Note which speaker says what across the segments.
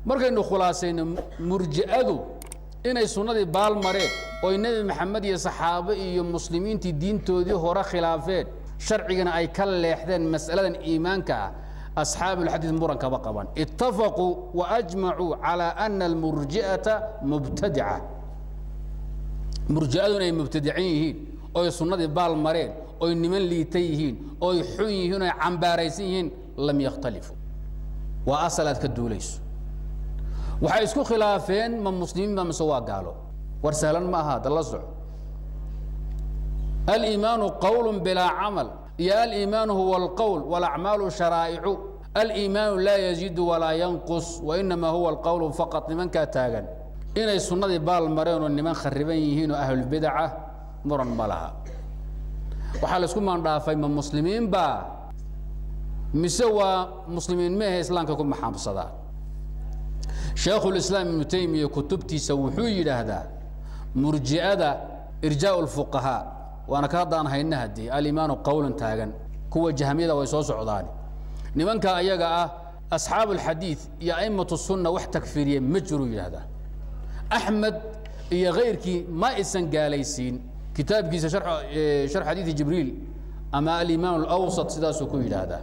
Speaker 1: Markaynu khulaasayno, murji'adu inay sunnadii baal mareen oy Nebi Maxamed iyo saxaabe iyo muslimiintii diintoodii hore khilaafeen, sharcigana ay ka leexdeen mas'aladan iimaanka ah, asxaabuulxadiid muran kama qaban. Itafaquu wa ajmacuu calaa ana almurji'ata mubtadica. Murji'adu inay mubtadicin yihiin oy sunnadii baal mareen oy niman liita yihiin oy xun yihiin oy cambaaraysan yihiin lam yakhtalifu. Waa asal aad ka duulayso. Waxay isku khilaafeen ma muslimiin ba mise waa gaalo? War sahlan ma aha, dalla soco. Aliimaanu qowl bilaa camal iyo aliimaanu huwa alqowl walacmaalu sharaa'icu, aliimaanu laa yaziidu walaa yanqus wainama huwa alqowlu faqat. Nimankaa taagan inay sunnadii baal mareen oo niman khariban yihiin oo ahlulbidaca muran ma laha. Waxaa la isku maandhaafay ma muslimiin baa mise waa muslimiin mehe islaamka ku maxaamsadaan. Shaekhulislaam Ibnu Taymiya kutubtiisa wuxuu yidhaahdaa murji'ada irjaa lfuqahaa, waana ka haddaan hayna haddii aliimaanu qowlan taagan. Kuwa jahmiyada way soo socdaan. Nimanka ayaga ah asxaabu alxadiid iyo a'immatu sunna wax takfiiriye ma jiruu yidhaahdaa. Axmed iyo kayrkii ma aysan gaalaysiin. Kitaabkiisa sharx xadiidi Jibriil ama aliimaan alawsat sidaasuu ku yidhaahdaa.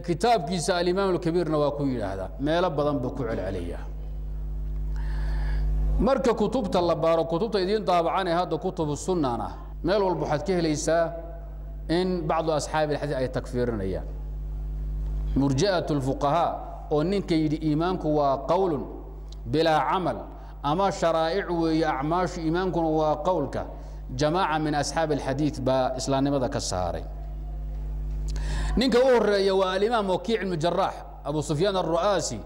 Speaker 1: Kitaabkiisa alimaam alkabiirna waa ku yidhaahdaa. Meelo badan buu ku celceliyaa. Marka kutubta la baaro, kutubta idiin daabacan ee hadda kutubu sunnana, meel walba waxaad ka helaysaa in bacdu asxaabi alxadiid ay takfiirinayaan murji'at alfuqahaa, oo ninka yidhi iimaanku waa qowlun bilaa camal ama sharaa'ic weeye acmaashu, iimaankuna waa qowlka, jamaaca min asxaabi alxadiid baa islaamnimada ka saaray. Ninka u horeeya waa alimaam Wakiic ibnu Jaraax, Abu Sufyaan Alru'aasi.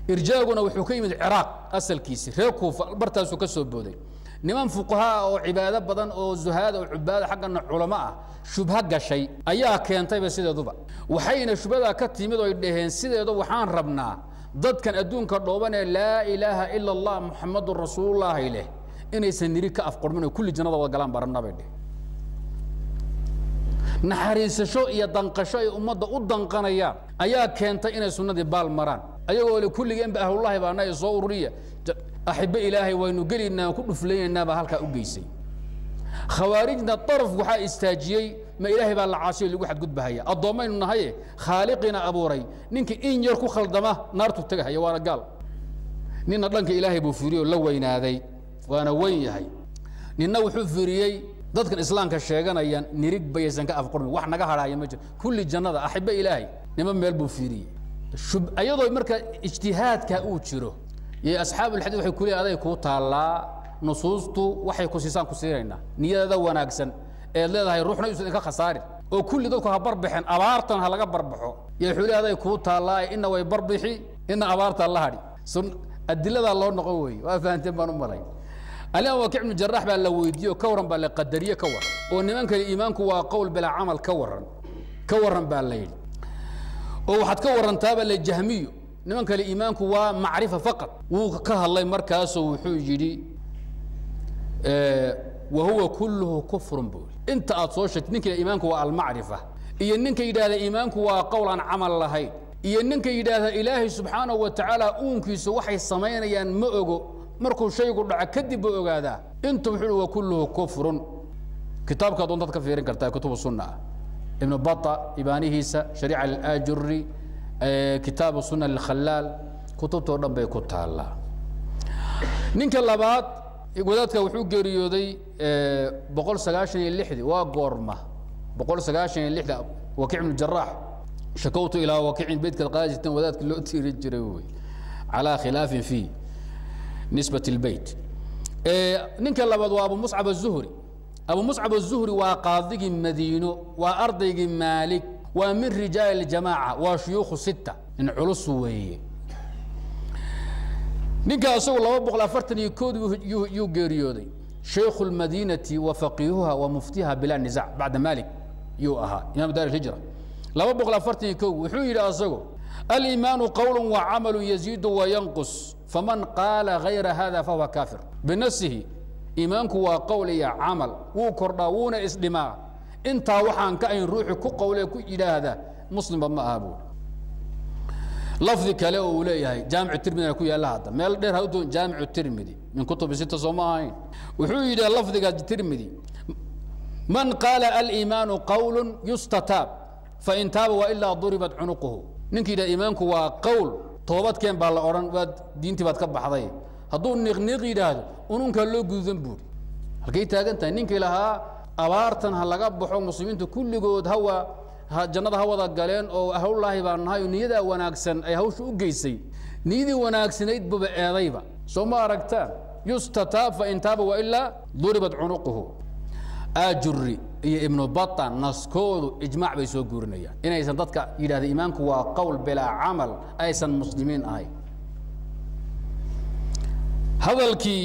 Speaker 1: Irjaaguna wuxuu ka yimid Ciraaq, asalkiisi reer Kuufa bartaasuu ka soo booday. Niman fuqahaa oo cibaado badan oo zuhaada oo cubaada, xaggana culamo ah, shubho gashay ayaa keentayba sideeduba. Waxayna shubhadaa ka timid oy dhaheen sideedu waxaan rabnaa dadkan adduunka dhooban ee laa ilaaha ila Allah Muxamadun rasuulullaahi leh inaysan niri ka afqurmin oo kulli jannada wada galaan baan rabnaa, bay dheh. Naxariisasho iyo danqasho ay ummadda u danqanayaan ayaa keentay inay sunnadii baal maraan, ayagoo le kulligeenba ahlullahi baana ee soo ururiya axibbe Ilaahay waynu gelaynaa ku dhuflaynaynaa baa halkaa u geysay. Khawaarijna daraf waxaa istaajiyey ma Ilaahay baa la caasiyo lagu xadgudbahaya, addoommaynu nahaye khaaliqiina abuuray ninka in yar ku khaldama naartu tegahaya waana gaal. Ninna dhanka Ilaahay buu fiiriyey oo la weynaaday waana weyn yahay. Ninna wuxuu fiiriyey dadkan islaamka sheeganaya nirig bayaysan ka afqurmin, wax naga hadhaaya ma jiro, kulli jannada axibbe Ilaahay. Nima meel buu fiiriyey ayadoo marka ijtihaadka uu jiro iyo asxaabulxadiid waxay ku leeyihin aday kuu taallaa, nusuustu waxay ku siisaan ku siinaynaa. Niyadada wanaagsan eed leedahay ruuxna yuusan idinka khasaarin oo kulli dadku ha barbaxeen, abaartan ha laga barbaxo, iyo wuxuu leeyahay aday kuu taallaa, ina way barbixi ina abaartaa la hadhi sun adiladaa loo noqon weeye. Waa fahanteen baan u malay. Alimaam Wakiic ibnu Jaraax baa la weydiiye oo ka warran baa la qadariye, ka warran oo nimankani iimaanku waa qowl bilaa camal, ka warran, ka warran baa la yidhi, oo waxaad ka warrantaaba la jahmiyo niman kale iimaanku waa macrifa faqad. Wuu ka hadlay markaasoo wuxuu yidhi wa huwa kulluhu kufrun buu yidhi. Inta aad soo sheegtay, ninka iimaanku waa almacrifa iyo ninka yidhaahda iimaanku waa qowl aan camal lahayn iyo ninka yidhaahda Ilaahay subxaanahu wa tacaala uunkiisu waxay samaynayaan ma ogo, markuu shaygu dhaco kadib buu ogaadaa, inta wuxuu yidhi wa kulluhu kufrun. Kitaabka doontaad ka fiirin kartaa kutubu sunna ah, Ibnu Bata ibaanihiisa, shariica lilaajuri, kitaabu sunna lilkhalaal, kutubtoo dhan bay ku taallaa. Ninka labaad, wadaadka wuxuu geeriyooday 196-dii. Waa goorma 196-da Wakiic ibnu Jaraax? Shakawtu ilaa wakiicin beytkaad qaadi jirteen wadaadka loo tiirin jiray wey, calaa khilaafin fi nisbat اlbeyt. Ninka labaad waa Abu Muscab aلzuhri. Abu Muscab aلzuhri waa qaadigii Madiino, waa ardaygii Maalik, waa min rijaali اljamaaca, waa shuyuukhu sita, nin culus weeye. Ninka isagu 241 yuu geeriyooday. Shaykhu اlmadiinati wa faqiihuha wa muftiha bilaa nizac bacda Maalik yuu ahaa, imaam daar alhijra. 241 wuxuu yidhi asagu aliimaanu qowl wa camalu yaziidu wayanqus, faman qaala gayra hada fahuwa kaafir binafsihi. Iimaanku waa qowl iyo camal, wuu kordhaa wuuna isdhimaa, intaa waxaan ka ayn ruuxi ku qowlee ku yidhaahda muslimba ma aha buuri. Lafdi kale oo uu leeyahay Jaamicu Tirmidina ku yaalla, hadda meel dheer ha u doon, Jaamicu Tirmidi min kutubi sita soo ma ahayn? Wuxuu yidhi lafdiga Tirmidi: man qaala aliimaanu qawlu yustataab, fain taaba wailaa duribat cunuquhu. Ninkii yidhaha iimaanku waa qowl, toobadkeen baa la odhan, waad diintii baad ka baxday. Hadduu niiqniiq yidhaahdo, ununkaa loo gududan buuri. Halkay taagan tahay ninkii lahaa abaartan ha laga baxo, muslimiintu kulligood hawa jannada ha wada galeen oo ahlullaahi baan nahay, oo niyadaa wanaagsan ay hawsha u geysay, niyadii wanaagsanayd buba eedayba. Soo ma aragtaan? Yustataab, fain taaba wailaa duribat cunuquhu. Aajuri iyo Ibnu Bata naskoodu ijmaac bay soo guurinayaan inaysan dadka yidhahda iimaanku waa qowl bilaa camal aysan muslimiin ahayn. Hadalkii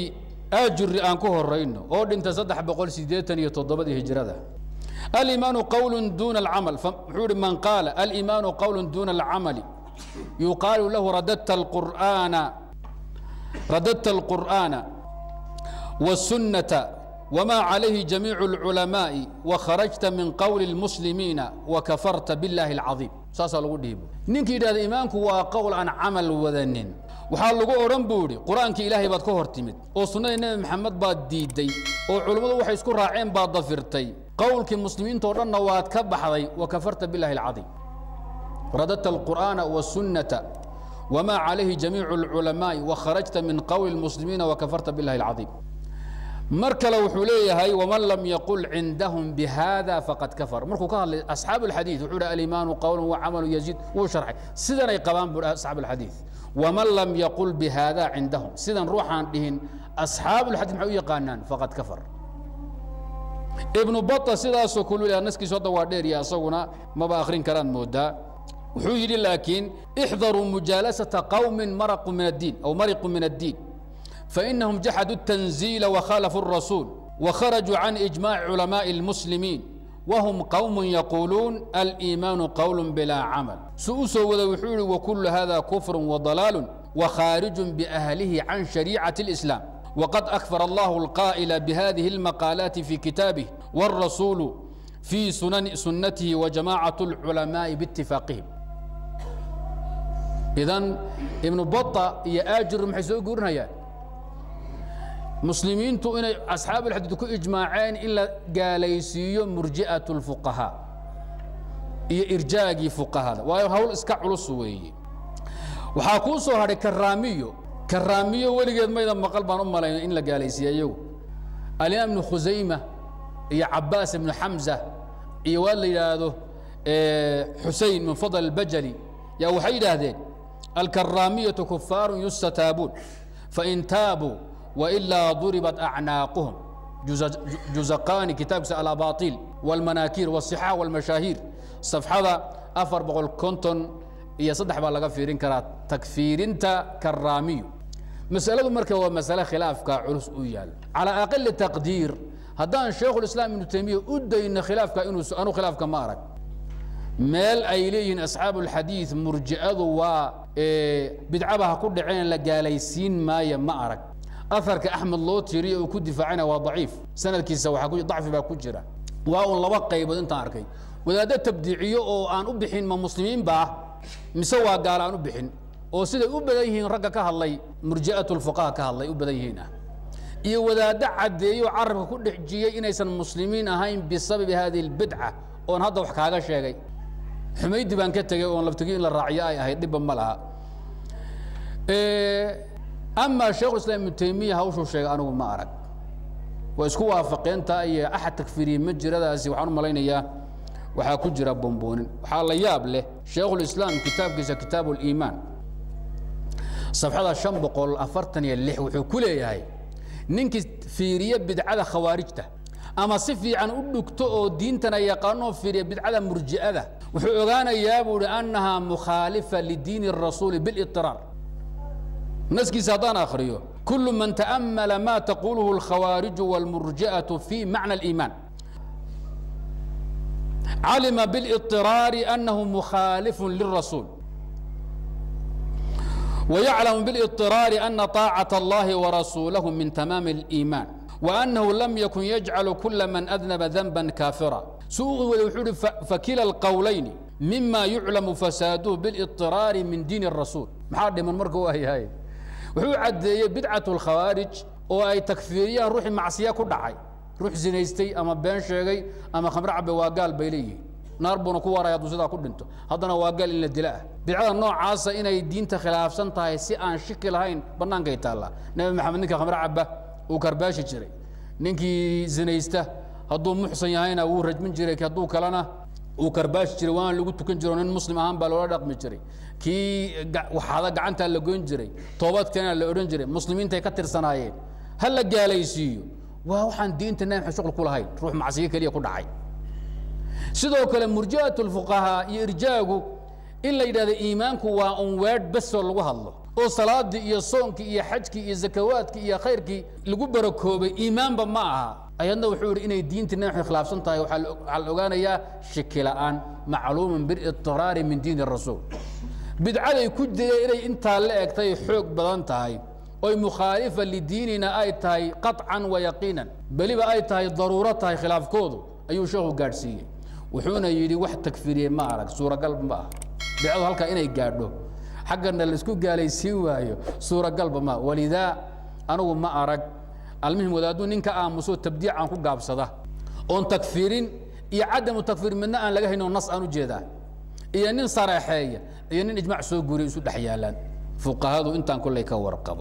Speaker 1: Aajuri aan ku horayno, oo dhintay 387-dii hijrada: aliimaanu qawlu duna alcamal. Wuxuu ihi: man qaala aliimaanu qawlu duna alcamali yuqaalu lahu radadta alqur'aana wالsunnata wma calayhi jamiic اlculamaaءi wakharajta min qowli اlmuslimiina wakafarta biاllahi اlcadiim. Saasaa lagu dhihi. Ninkii yidhahda iimaanku waa qowl aan camal wadanin, waxaa lagu odhan buu idhi: qur-aankii Ilaahay baad ka hor timid, oo sunnadii Nebi Maxamed baad diidday, oo culimmadu waxay isku raaceen baad dafirtay, qowlkii muslimiintao dhanna waad ka baxday, wakafarta biاllahi اlcadiim. Radadta alqur'aana wالsunnata wma calayhi jamiic اlculamaaءi wakharajta min qowli اlmuslimiina wakafarta biاllahi اlcadiim. Mar kale wuxuu leeyahay: waman lam yaqul cindahum bihada faqad kafar. Markuu ka hadlay asxaabu اlxadiid, wuxuu hi aliimaanu qowlu wacamalu yaziid, wuu sharxay sidanay qabaan buu asxaabu alxadiid. Waman lam yaqul bihada cindahum, sidan ruuxaan dhihin asxaabu lxadiid maxay u yaqaanaan, faqad kafar. Ibnu Bata sidaasoo kulu leeyahay. Naskiisu hadda waa dheer iyo asaguna maba akhrin karaan moodaa. Wuxuu yidhi laakiin: ixdaruu mujaalasata qawmin maraquu min addiin aw mariquu min addiin, fainahum jaxaduu الtanziila wakhaalafuu الrasuul wakharajuu can ijmaaci culamaaءi اlmuslimiin, wahum qowm yaquuluun aliimaanu qowl bilaa camal. Su u soo wada wuxuu yihi: wakulu hada kufru وضalaalu وkhaarijun biahlihi can shariicaة الإسlaam, wqad akfar allah اlqaa'ila bihadihi اlmaqaalaati fi kitaabih wاlrasuulu fii sunnatihi wajamaacaة اlculamaaءi biitifaaqihim. Idan Ibnu Bata iyo Aajur maxay soo guurinayaan? Muslimiintu inay asxaabuulxadiid ku ijmaaceen in la gaalaysiiyo murji'aة اlfuqahaa iyo irjaagii fuqahada. Waayo, hawl iska culus weeye. Waxaa kuu soo hadhay karaamiyo. Karaamiyo weligeed mayda maqal baan u malayna in la gaalaysiiya iyagu. Alimaam Ibnu Khusayma iyo Cabaas Ibnu Xamza iyo waa la yidhaahdo Xusein min Fadl albajali yaa waxay yidhaahdeen: alkaraamiyatu kufaaru yustataabuun, fain taabuu wailaa duribat acnaaquhum. Juzaqani kitaabkiisa alabaطiil wاlmanaakiir wالصixaax wاlmashaahiir, safxada 453 baa laga fiirin karaa takfiirinta karaamiyo. Masaladu marka waa masale khilaafka culus u yaal. Calى aqali taqdiir, haddaan Shaykhulislaam Ibnu Taymiya u dayno khilaafka, inuu anu khilaafka ma arag meel ay leeyihiin asxaabu alxadiid murji'adu waa bidcaba ha ku dhaceen la gaalaysiin maayo, ma arag. Aharka Axmed loo tiriyo uu ku difaacina waa daciif, sanadkiisa waxaa ku dacfi baa ku jira. Waa un laba qaybood intaan arkay: wadaaddo tabdiiciyo oo aan u bixin ma muslimiin baa mise waa gaala aan u bixin, oo siday u badan yihiin ragga ka hadlay murji'atu lfuqaha ka hadlay u badan yihiin ah, iyo wadaaddo caddeeyo carabka ku dhexjiyey inaysan muslimiin ahayn bisababi hadihi اlbidca oon hadda wax kaaga sheegay. Xumaydi baan ka tegey oon laftigi in la raaciyo ay ahayd, dhibba ma laha. Ama Shaykhulislaam Ibnu Taymiya hawshuu sheegay anigu ma arag. Waa isku waafaqeentaa iyo axad takfiiriye ma jiradaasi. Waxaan u malaynayaa waxaa ku jira bomboonin. Waxaa la yaab leh Shaykhulislaam kitaabkiisa Kitaabu اliimaan, safxada 546, wuxuu ku leeyahay: ninkii fiiriye bidcada khawaarijta ama si fiican u dhugto oo diintana yaqaanoo fiiriya bidcada murji'ada, wuxuu ogaanayaa buu hi annahaa mukhaalifa lidiini الrasuuli biاlاطiraar. Naskiisa haddaan akhriyo: kul man ta'amala ma taquluhu اlkhawaariju wاlmurji'aةu fi macna اliimaan calima biاlاطiraari annahu mukhaalifu lلrasuul, ويعلم بالاضطرار أن طاacة اللahi ورasuuله min تmاam الإيمان، وأنه لم يكن يجعل كuلa maن أذنب ذنبا كاaفرا. Su u wada wuxuu hi: fakila الqowlayni Mima yuclamu fasaaduhu bilاطiraari min diin الrasuul. Maxaa dhiman marka? Waa yahay, wuxuu caddeeyey bidcat اlkhawaarij oo ay takfiiriyaan ruuxii macsiya ku dhacay, ruux zinaystay ama been sheegay ama khamre cabe, waa gaal bay leeyihiin, naar buuna ku waaraya hadduu sidaa ku dhinto, haddana waa gaal in la dila ah. Bidcada noocaasa inay diinta khilaafsan tahay si aan shiki lahayn bannaankay taallaa. Nebi Maxamed ninka khamre caba uu karbaashi jiray, ninkii zinaysta hadduu muxsan yahayna wuu rajmin jiray, hadduu kalena uu karbaashi jiray, waana lagu tukan jiro, nin muslim ahaan baa loola dhaqmi jiray. Kii waxaada gacantaa la goyn jiray, toobadkeena la odhan jiray, muslimiintay ka tirsanaayeen ha la gaalaysiiyo. Waa waxaan diinta Nabi Maxamed shuqul ku lahayn, ruux macsiyo keliya ku dhacay. Sidoo kale murji'at lfuqahaa iyo irjaagu in la yidhahdo iimaanku waa un weedh besoo lagu hadlo, oo salaadii iyo soonkii iyo xajkii iyo zakawaadkii iyo khayrkii lagu barakoobay iimaanba ma aha. Ayadna wuxuu yidhi inay diinta Nabi Maxamed khilaafsan tahay waxaa la ogaanayaa shiki la'aan, macluumun bilidtiraari min diini rasuul. Bidcaday ku jireen inay intaa la egtay xoog badan tahay oy mukhaalifa lidiinina ay tahay qaطcan wa yaqiinan, beliba ay tahay daruuro tahay khilaafkoodu, ayuu sheekhu gaadhsiiyey. Wuxuuna yidhi wax takfiiriyey ma arag, suuragal ma ah bidcadu halkaa inay gaadho, xaggana laisku gaalaysiin waayo, suuragalba ma. Walidaa anigu ma arag. Almuhim, wadaaduu ninka aamuso tabdiican ku gaabsada oon takfiirin iyo cadamu takfiir midna aan laga hayno nas aan u jeedaa, iyo nin sareexeeya iyo nin ijmac soo guuriya isu dhex yaalaan fuqahadu intaan kolley ka warqabo.